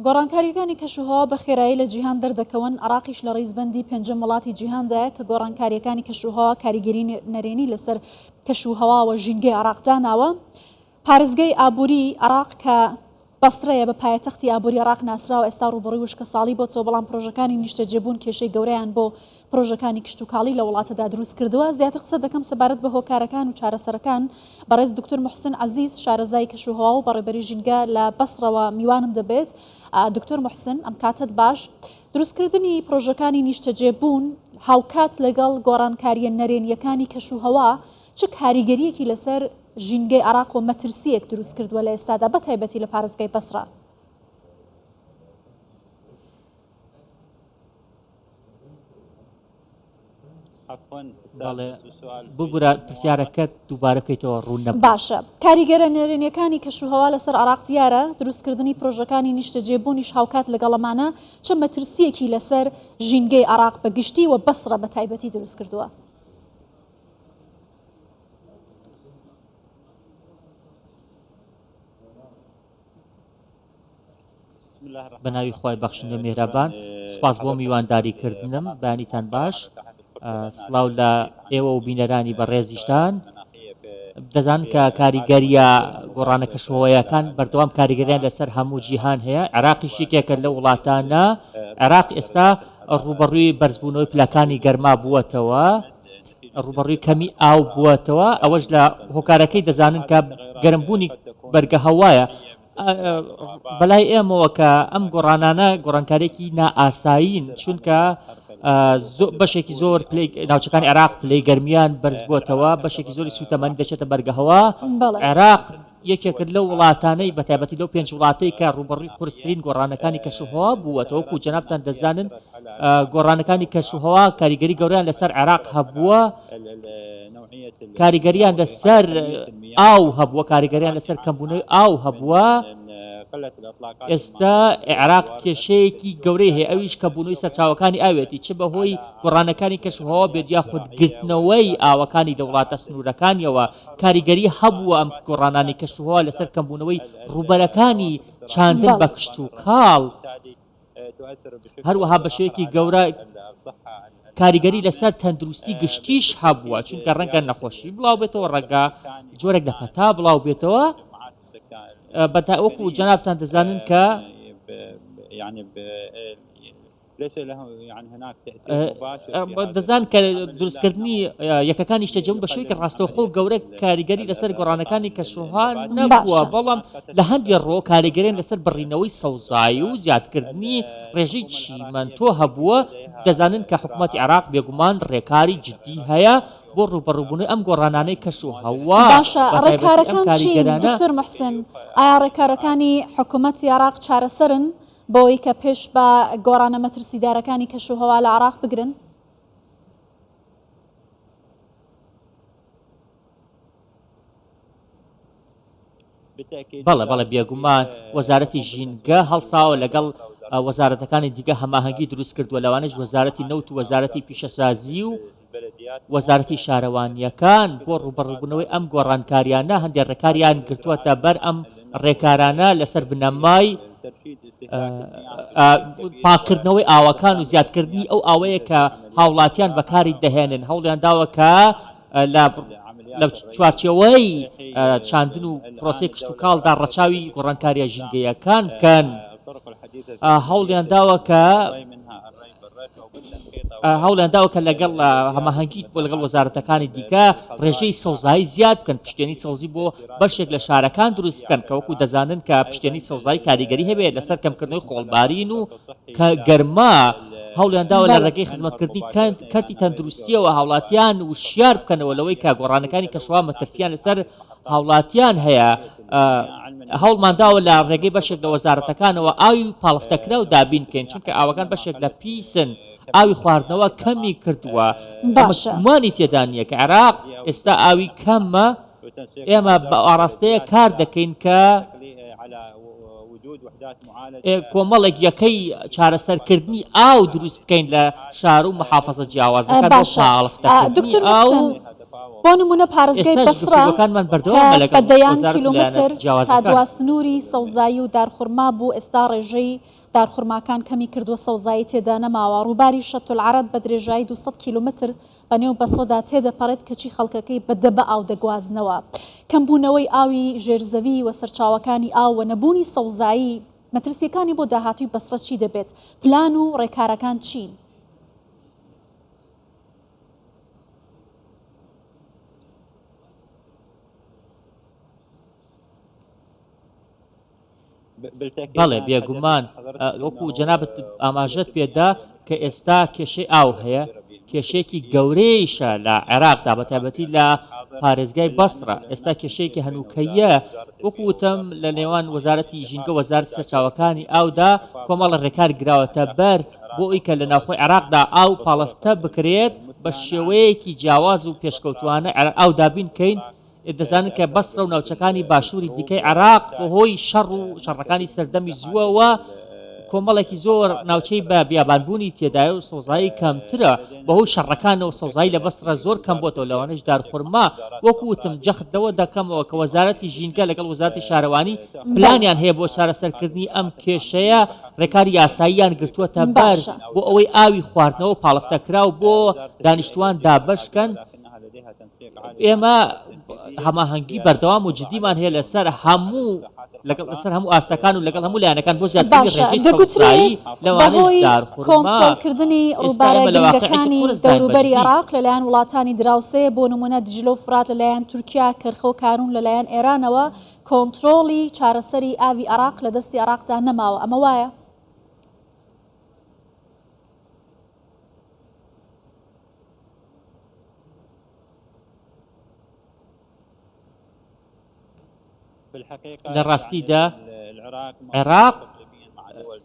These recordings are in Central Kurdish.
گۆڕانکارییەکانی کەشوهەوا بە خێرایی لە جیهان دەردەکەون، عێراقیش لە ڕیزبەندی پێنجەم وڵاتی جیهاندایە کە گۆڕانکارییەکانی کەشوهەوا کاریگەری نەرێنی لەسەر کەشوهەوا و ژینگەی عێراق داناوە. پارێزگای ئابووری عێراق کە بەسرەیە بە پایەتەختی ئابووری عێراق ناسراوە، ئێستا ڕووبەڕووی وشکەساڵی بۆتەوە، بەڵام پرۆژەکانی نیشتەجێبوون کێشەی گەورەیان بۆ پرۆژەکانی کشتوکاڵی لە وڵاتەدا دروست کردووە. زیاتر قسە دەکەم سەبارەت بە هۆکارەکان و چارەسەرەکان. بەڕێز دکتۆر موحسن عەزیز، شارەزای کەشوهەوا و بەڕێوبەری ژینگە لە بەسڕەوە میوانم دەبێت. دکتۆر موحسن، ئەم کاتەت باش. دروستکردنی پرۆژەکانی نیشتەجێبوون هاوکات لەگەڵ گۆڕانکارییە نەرێنییەکانی کەشوهەوا چ کاریگەرییەکی لەسەر ژینگەی عێراق و مەترسییەک دروست کردووە لە ئێستادا بەتایبەتی لە پارێزگای بەسڕە؟ بەڵێ ببورە پرسیارەکەت دووبارە بکەیتەوە ڕوون نەبوو. باشە کاریگەرە نەرێنیەکانی کەشوهەوا لەسەر عێراق دیارە، دروستکردنی پرۆژەکانی نیشتەجێبوونیش هاوکات لەگەڵ ئەمانە چ مەترسییەکی لەسەر ژینگەی عێراق بە گشتی و بەسڕە بە تایبەتی دروستکردووە؟ بە ناوی خوای بەخشندە میهرەبان سوپاس بۆ میوانداری کردنم بەیانیتان باش سڵاو لە ئێوە و بینەرانی بەڕێزیشتان دەزان کە کاریگەریە گۆڕانە کەشوهەوایەکان بەردەوام کاریگەریان لەسەر هەموو جیهان هەیە عێراقیش یەکێکە لە وڵاتانە عێراق ئێستا ڕووبەڕووی بەرزبوونەوەی پلەکانی گەرما بووەتەوە ڕووبەڕووی کەمی ئاو بووەتەوە ئەوەش لە هۆکارەکەی دەزانن کە گەرمبوونی بەرگە هەوایە بەلای ئێمەوە کە ئەم گۆڕانانە گۆڕانکارێکی نائاسایین چونکە بەشێکی زۆر پلی ناوچەکانی عێراق پلەی گەرمیان بەرز بووەتەوە بەشێکی زۆری سوتەمەنی دەچێتە بەرگەهەوا عێراق یەکێکە لەو وڵاتانەی بەتایبەتی لەو پێنج وڵاتەی کە ڕووبەڕووی قورسترین گۆڕانەکانی کەشوهەوا بووەتەوە وەکو جەنابتان دەزانن گۆڕانەکانی کەشوهەوا کاریگەری گەورەیان لەسەر عێراق هەبووە کاریگەریان لەسەر ئاو هەبووە کاریگەریان لەسەر کەمبوونەوەی ئاو هەبووە ئێستا عێراق کێشەیەکی گەورەی هەیە ئەویش کەمبوونەوەی سەرچاوەکانی ئاوێتی چ بەهۆی گۆڕانەکانی کەشوهەوا بێت یاخود گرتنەوەی ئاوەکانی لە وڵاتە سنوورەکانیەوە کاریگەری هەبووە ئەم گۆڕانانەی کەشوهەوا لەسەر کەمبوونەوەی ڕووبەرەکانی چاندن بە کشتوکاڵ، هەروەها بە شێوەیەکی گەورە کاریگەری لەسەر تەندروستی گشتیش هەبووە، چونکە ڕەنگە نەخۆشی بڵاوبێتەوە، ڕەنگە جۆرێک لە پەتا بڵاوبێتەوە، وەکو جەنابتان دەزانن کە دەزان کە دروستکردنی یەکەکانی نیشتەجێبوون بە شێوەیەکی ڕاستەوخۆ گەورە کاریگەری لەسەر گۆڕانەکانی کەشوهەوا نەبووە، بەڵام لە هەندێ ڕۆ کاریگەریان لەسەر بڕینەوەی سەوزایی و زیادکردنی ڕێژەی چیمەنتۆ هەبووە، دەزانن کە حکومەتی عێراق بێگومان ڕێکاری جدی هەیە بۆ ڕووبەڕووبوونەوەی ئەم گۆڕانانەی کەشوهەوا، باشە بەتایبەتی ئەم ڕێکارەکان چین کاریگەرانە. دکتۆر موحسن؟ ئایا ڕێکارەکانی حکومەتی عێراق چارەسەرن؟ بەوەی کە پێش بە گۆڕانە مەترسیدارەکانی کەشوهەوا لە عێراق بگرن؟ بەڵێ بەڵێ بێگومان وەزارەتی ژینگە هەڵساوە لەگەڵ وەزارەتەکانی دیکە هەماهەنگی دروست کردووە لەوانەش وەزارەتی نەوت و وەزارەتی پیشەسازی و وەزارەتی شارەوانییەکان بۆ ڕووبەڕووبوونەوەی ئەم گۆڕانکارییانە هەندێک ڕێکاریان گرتووەتە بەر، ئەم ڕێکارانە لەسەر بنەمای پاککردنەوەی ئاوەکان و زیادکردنی ئەو ئاوەیە کە هاوڵاتیان بەکاری دەهێنن، هەوڵیان داوە کە لە چوارچێوەی چاندن و پرۆسەی کشتوکاڵدا ڕەچاوی گۆڕانکارییە ژینگەیەکان بکەن، هەوڵیان داوە کە هەوڵیان داوە کە لەگەڵ هەماهەنگی بۆ لەگەڵ وەزارەتەکانی دیکە ڕێژەی سەوزایی زیاد بکەن پشتێنی سەوزی بۆ بەشێک لە شارەکان دروست بکەن کە وەکو دەزانن کە پشتێنی سەوزایی کاریگەری هەبێت لەسەر کەمکردنەوەی خۆڵبارین و کە گەرما هەوڵیان داوە لە ڕێگەی خزمەتکردنی کەرتی تەندروستیەوە هاوڵاتیان وشیار بکەنەوە لەوەی کە گۆڕانەکانی کەشوهەوا مەترسیان لەسەر هاوڵاتیان هەیە هەوڵمان داوە لە ڕێگەی بەشێک لە وەزارەتەکانەوە ئاوی پاڵفتەکراو دابین بکەین، چونکە ئاوەکان بەشێک لە پیسن، ئاوی خواردنەوە کەمی کردووە، ئەمە گومانی تێدا نییە کە عێراق ئێستا ئاوی کەمە، ئێمە بە ئاڕاستەیە کار دەکەین کە کۆمەڵێک یەکەی چارەسەرکردنی ئاو دروست بکەین لە شار و محافەزە جیاوازەکان بۆ باشە پاڵفتەکردنی دکتۆر ئاو. محسن. بۆ نموونە پارێزگای ئێستاش بەسڕە گفتوگۆکانمان کە بەردەوامە بە لەگەڵ دەیان وەزارەت و لایەنە کیلۆمەتر تا جیاوازەکان. دوا سنووری سەوزایی و دارخورما بوو، ئێستا ڕێژەی دارخورماکان کەمی کردووە سەوزایی تێدا نەماوە، ڕووباری شەتولعەرەب بە درێژایی 200 کیلۆمەتر بە نێو بەسڕەدا تێدەپەڕێت کەچی خەڵکەکەی بە دەبە ئاو دەگوازنەوە. کەمبوونەوەی ئاوی ژێرزەوی و سەرچاوەکانی ئاو و نەبوونی سەوزایی مەترسییەکانی بۆ داهاتووی بەسڕە چی دەبێت؟ پلان و ڕێکارەکان چین؟ بەڵێ بێگومان وەکو جەنابت ئاماژەت پێدا کە ئێستا کێشەی ئاو هەیە کێشەیەکی گەورەیشە لە عێراقدا بە تایبەتی لە پارێزگای بەسڕە ئێستا کێشەیەکی هەنووکەیە وەکو وتم لە نێوان وەزارەتی ژینگە وەزارەتی سەرچاوەکانی ئاودا کۆمەڵە ڕێکار گراوەتە بەر بۆ ئەوی کە لە ناوخۆی عێراقدا ئاو پاڵفتە بکرێت بە شێوەیەکی جیاواز و پێشکەوتوانە ئاو دابین کەین دەزانن کە بەسرە و ناوچەکانی باشووری دیکەی عێراق بەهۆی شەڕ و شەڕەکانی سەردەمی زووەوە کۆمەڵێکی زۆر ناوچەی بە بیابانبوونی تێدایە و سەوزایی کەمترە بەهۆی شەڕەکانەوە سەوزایی لە بەسرە زۆر کەم بۆتەوە لەوانەش دارخورما وەکو وتم جەخت لەوە دەکەمەوە کە وەزارەتی ژینگە لەگەڵ وەزارەتی شارەوانی پلانیان هەیە بۆ چارەسەرکردنی ئەم کێشەیە ڕێکاری یاساییان گرتووەتە بەر بۆ ئەوەی ئاوی خواردنەوە پاڵفتەکراو بۆ دانیشتووان دابەشکەن ئێمە هەماهەنگی بەردەوام و جدیمان هەیە لەسەر هەموو لەگەڵ لەسەر هەموو ئاستەکان و لەگەڵ هەموو لایەنەکان بۆ زیادکردنی باشە ڕێژەی سەوزایی دەگوترێت لەوانەش بەهۆی دارخورما کۆنترۆڵکردنی ئێستا ڕووبارە ئێمە لە واقعێکی گرنگەکانی قورسداین بە دەوروبەری جدی. عێراق لەلایەن وڵاتانی دراوسێ بۆ نموونە دجلە و فورات لەلایەن تورکیا کەرخە و کارون لەلایەن ئێرانەوە کۆنترۆڵی چارەسەری ئاوی عێراق لە دەستی عێراقدا نەماوە ئەمە وایە؟ لە ڕاستیدا عێراق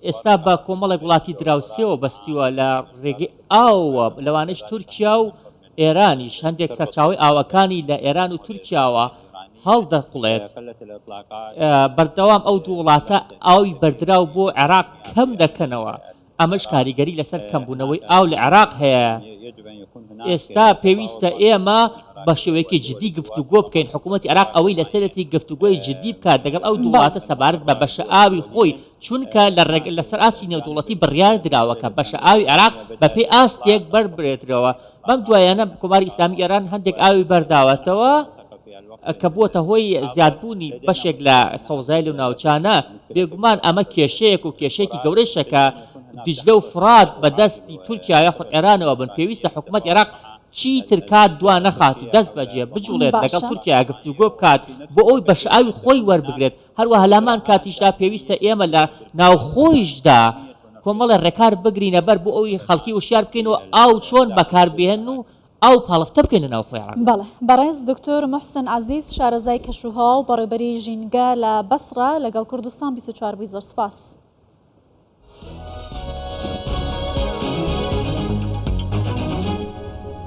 ئێستا بە کۆمەڵێک وڵاتی دراوسێوە بەستیوە لە ڕێگەی ئاوەوە لەوانەش تورکیا و ئێرانیش هەندێک سەرچاوی ئاوەکانی لە ئێران و تورکیاوە هەڵدەقوڵێت بەردەوام ئەو دوو وڵاتە ئاوی بەردراو بۆ عێراق کەم دەکەنەوە ئەمەش کاریگەری لەسەر کەمبوونەوەی ئاو لە عێراق هەیە. ئێستا پێویستە ئێمە بە شێوەیەکی جدی گفتوگۆ بکەین، حکوومەتی عێراق ئەوەی لەسەرێتی گفتوگۆی جدی بکات لەگەڵ ئەو دوو وڵاتە سەبارەت بە بەشە ئاوی خۆی، چونکە لە لەسەر ئاستی نێودەوڵەتی بڕیار دراوە کە بەشە ئاوی عێراق بەپێی ئاستێک بەربرێترەوە. بەم دواییانە کۆماری ئیسلامی ئێران هەندێک ئاوی بەرداوەتەوە. کە بووەتە هۆی زیادبوونی بەشێک لە سەوزایی لەو ناوچانە، بێگومان ئەمە کێشەیەک و کێشەیەکی گەورەیشە کە دیجلە و فورات بە دەستی تورکیا یاخود ئێرانەوە بن، پێویستە حکومەتی عێراق چیتر کات دوا نەخات و دەست بەجێ بجوڵێت لەگەڵ باشە. تورکیا گفتوگۆ بکات بۆ ئەوەی بەشەئاوی خۆی وەربگرێت، هەروەها لەهەمان کاتیشدا پێویستە ئێمە لە ناوخۆیشدا کۆمەڵێ ڕێکار بگرینە بەر بۆ ئەوی خەڵکی وشیار بکەین و ئاو چۆن بەکاربهێنن و ئاو پاڵفتە بکەین لە ناوخۆی عێراقدا. بەڵێ بەڕێز دکتۆر موحسن عەزیز شارەزای کەشوهەوا و بەڕێوبەری ژینگە لە بەسڕە لەگەڵ کوردستان 24 بووی زۆر سوپاس.